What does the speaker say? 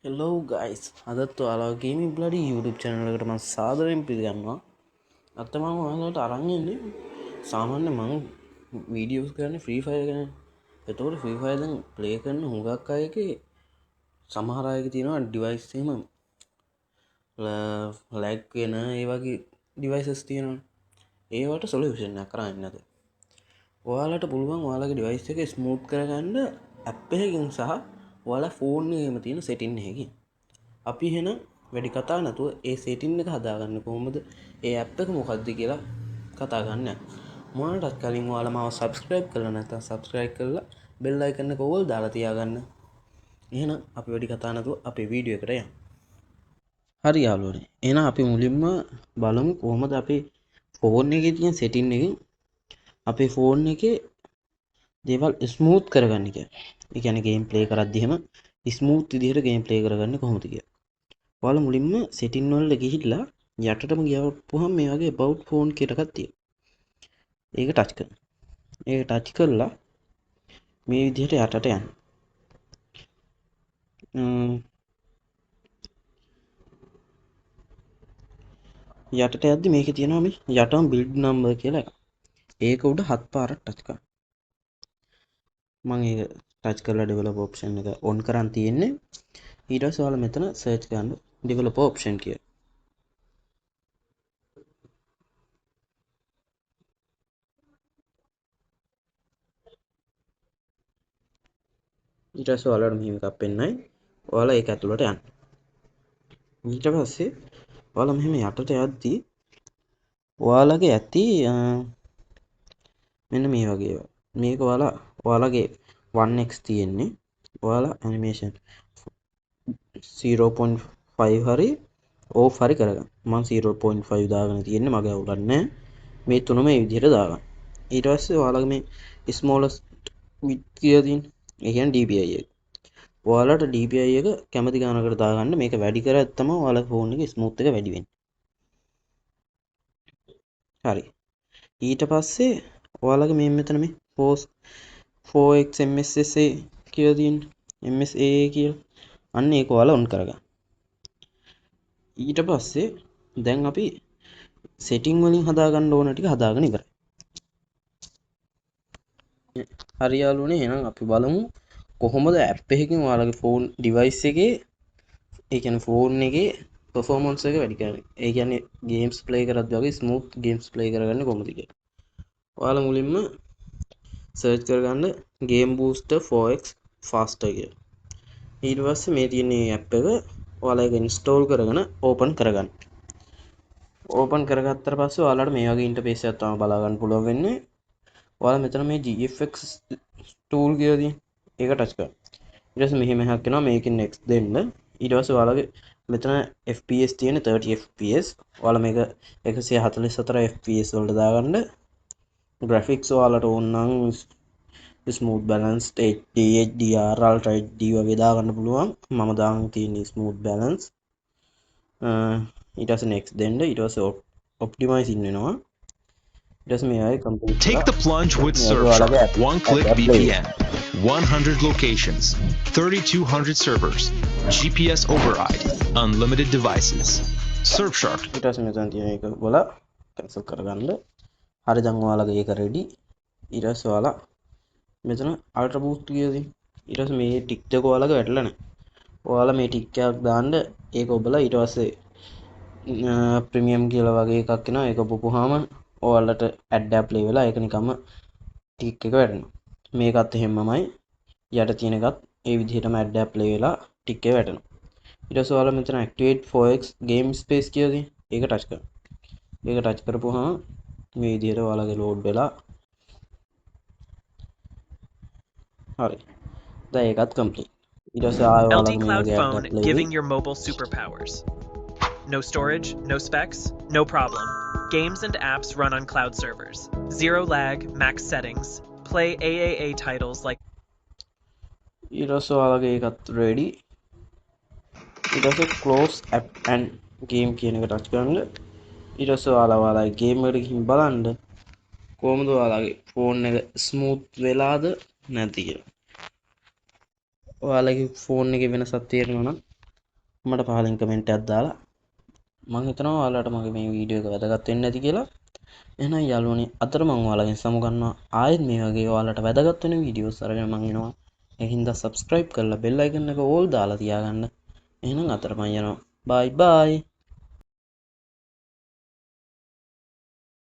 Hello guys, අදත් ඔයාලා Gaming Bloody YouTube channel එකට මම සාදරයෙන් පිළිගන්නවා. අද මම ඔයාලට අරන් එන්නේ සාමාන්‍ය මං වීඩියෝස් කරන්නේ Free Fire ගැන. එතකොට Free Fire දැන් ප්ලේ කරන හුඟක් අයගේ සමහර අයගේ තියෙනවා ඩිවයිස් එහෙම ලැග් වෙන ඒ වගේ ඩිවයිසස් තියෙනවා. ඒවට සොලියුෂන් එකක් අරන් එන්න අද. ඔයාලට පුළුවන් ඔයාලගේ ඩිවයිස් එක ස්මූත් කරගන්න ඇප් එකකින් සහ ඔයාලා ෆෝන් එකේම තියෙන සෙටින් එකකින්. අපි එහෙනම් වැඩි කතා නැතුව ඒ සෙටින් එක හදාගන්න කොහොමද, ඒ ඇප් එක මොකද්ද කියලා කතා කරන්න යමු. මොනටත් කලින් ඔයාලා මාව සබ්ස්ක්‍රයිබ් කරලා නැත්නම් සබ්ස්ක්‍රයිබ් කරලා බෙල් අයිකන් එක ඕල් දාලා තියාගන්න. එහෙනම් අපි වැඩි කතා නැතුව අපේ වීඩියෝ එකට යමු. හරි යාළුවනේ, එහෙනම් අපි මුලින්ම බලමු කොහොමද අපේ ෆෝන් එකේ තියෙන සෙටින් එකෙන් අපේ ෆෝන් එකේ දේවල් ස්මූත් කරගන්න කියලා. ඒ කියන්නේ ගේම් ප්ලේ කරද්දි එහෙම ස්මූත් විදිහට ගේම් ප්ලේ කරගන්නේ කොහොමද කියලා. ඔයාලා මුලින්ම සෙටින් වලට ගිහිල්ලා යටටම ගියාම මේ වගේ about phone කියලා එකක් තියෙනවා. ඒක ටච් කරන්න. ඒක ටච් කරලා මේ විදිහට යටට යන්න. යටට යද්දි මේකේ තියෙනවා මේ යටම build number කියලා එකක්. ඒක උඩ හත් පාරක් ටච් කරන්න. මම ඒක ටච් කරලා ඩෙවලොපර් ඔප්ෂන් එක ඔන් කරන් තියෙන්නේ. ඊට පස්සේ ඔයාලා මෙතන සර්ච් කරන්න ඩෙවලොපර් ඔප්ෂන් කියලා. ඊට පස්සේ ඔයාලට මෙහෙම එකක් පෙන්නයි. ඔයාලා ඒක ඇතුළට යන්න. ඊට පස්සේ ඔයාලා මෙහෙම යටට යද්දි ඔයාලගේ ඇති මෙන්න මේ වගේ ඒවා. මේක ඔයාලගේ 1x තියෙන්නේ. ඔයාලා ඇනිමේෂන් 0.5 හරි ඕෆ් හරි කරගන්න. මං 0.5 දාගෙන තියෙන්නේ, මගේ අවුලක් නෑ. මේ තුනම මේ විදිහට දාගන්න. ඊට පස්සේ ඔයාලගේ මේ ස්මෝලස්ට් විඩ්ත් කියලා තියෙන, ඒ කියන්නේ DPI එක. ඔයාලට DPI එක කැමති ගානකට දාගන්න. මේක වැඩි කරත් තමයි ඔයාලගේ ෆෝන් එකේ ස්මූත් එක වැඩි වෙන්නේ. හරි. ඊට පස්සේ ඔයාලගේ මේ මෙතන මේ 4x MSSA කියලා තියෙන, MSAA කියලා. අන්න ඒක ඔයාලා ඔන් කරගන්න. ඊට පස්සේ දැන් අපි සෙටින් වලින් හදාගන්න ඕන ටික හදාගෙන ඉවරයි. හරි යාළුවනේ, එහෙනම් අපි බලමු කොහොමද ඇප් එකකින් ඔයාලගේ ෆෝන් ඩිවයිස් එකේ, ඒ කියන්නේ ෆෝන් එකේ පර්ෆෝමන්ස් එක වැඩි කරන්නේ. ඒ කියන්නේ ගේම්ස් ප්ලේ කරද්දී වගේ ස්මූත් ගේම්ස් ප්ලේ කරගන්නේ කොහොමද කියලා. ඔයාලා මුලින්ම සර්ච් කරගන්න Game Booster 4x Faster කියලා. ඊට පස්සේ මේ තියෙන මේ ඇප් එක ඔයාලා ඒක ඉන්ස්ටෝල් කරගෙන ඕපන් කරගන්න. ඕපන් කරගත්තට පස්සේ ඔයාලට මේ වගේ ඉන්ටර්ෆේස් එකක් තමයි බලා ගන්න පුළුවන් වෙන්නේ. ඔයාලා මෙතන මේ GFX tool කියලා තියෙන ඒක ටච් කරන්න. ඊට පස්සේ මෙහෙම එකක් එනවා, මේකෙන් next දෙන්න. ඊට පස්සේ ඔයාලගේ මෙතන FPS තියෙන 30 FPS. ඔයාලා මේක 144 FPS වලට දාගන්න. ග්‍රැෆික්ස් ඔයාලට ඕන නම් smooth balance, HD, HDR, Ultra HD වගේ දාගන්න පුළුවන්. මම දාන් තියෙන්නේ ස්මූත් බැලන්ස්. ඊට පස්සේ next දෙන්න. ඊට පස්සේ ඔප්ටිමයිසින් වෙනවා. ඊට පස්සේ මේ ආයේ complete Take the plunge with මේ වගේ ඔයාලගේ Surfshark. app One click app play. VPN. 100 locations, 3,200 servers, GPS override, unlimited devices. Surfshark. ඊට පස්සේ මෙතන තියෙන එක ඔයාලා කැන්සල් කරගන්න. හරි, දැන් ඔයාලගේ ඒක රෙඩි. ඊට පස්සේ ඔයාලා මෙතන අල්ට්‍රා බූස්ට් කියලා තියෙන. ඊට පස්සේ මේ ටික් එක ඔයාලගේ වැටලා නැහැ. ඔයාලා මේ ටික් එකක් දාන්න, ඒක ඔබලා ඊට පස්සේ ප්‍රීමියම් කියලා වගේ එකක් එනවා. ඒක ඔබපුවාම ඔයාලට ඇඩ් ඇප් ප්ලේ වෙලා ඒක නිකම්ම ටික් එක වැටෙනවා. මේකත් එහෙමමයි. යට තියෙන එකත් ඒ විදිහටම ඇඩ් ඇප් ප්ලේ වෙලා ටික් එක වැටෙනවා. ඊට පස්සේ ඔයාලා මෙතන activate 4x game space කියලා තියෙන. ඒක ටච් කරන්න. ඒක ටච් කරපුවාම මේ විදිහට ඔයාලගේ ලෝඩ් වෙලා හරි. දැන් ඒකත් කම්ප්ලීට්. ඊට පස්සේ ආයෙ LD ඔයාලගේ මේ Cloud වගේ ඇඩ් phone එකක් ප්ලේ giving වෙයි. your mobile superpowers. No storage, no specs, no problem. Games and apps run on cloud servers. Zero lag, max settings. Play AAA titles like ඊට පස්සේ ඔයාලගේ ඒකත් රෙඩි. ඊට පස්සේ close app and game කියන එක touch කරන්න. ඊට පස්සේ ඔයාලා ඔයාලගේ ගේම් එකට ගිහින් බලන්න කොහොමද ඔයාලගේ ෆෝන් එක ස්මූත් වෙලාද නැද්ද කියලා. ඔයාලගේ ෆෝන් එකේ වෙනසක් තේරෙනවා නම් මට පහලින් කමෙන්ට් එකක් දාලා. මං හිතනවා ඔයාලට මගේ මේ වීඩියෝ එක වැදගත් වෙන්න ඇති කියලා. එහෙනම් යාළුවනේ, අතර මං ඔයාලගෙන් සමු ගන්නවා. ආයෙත් මේ වගේ ඔයාලට වැදගත් වෙන වීඩියෝස් අරගෙන මං එනවා. ඒ හින්දා සබ්ස්ක්‍රයිබ් කරලා බෙල් අයිකන් එක ඕල් දාලා තියාගන්න. එහෙනම් අතර මං යනවා. බයි බයි.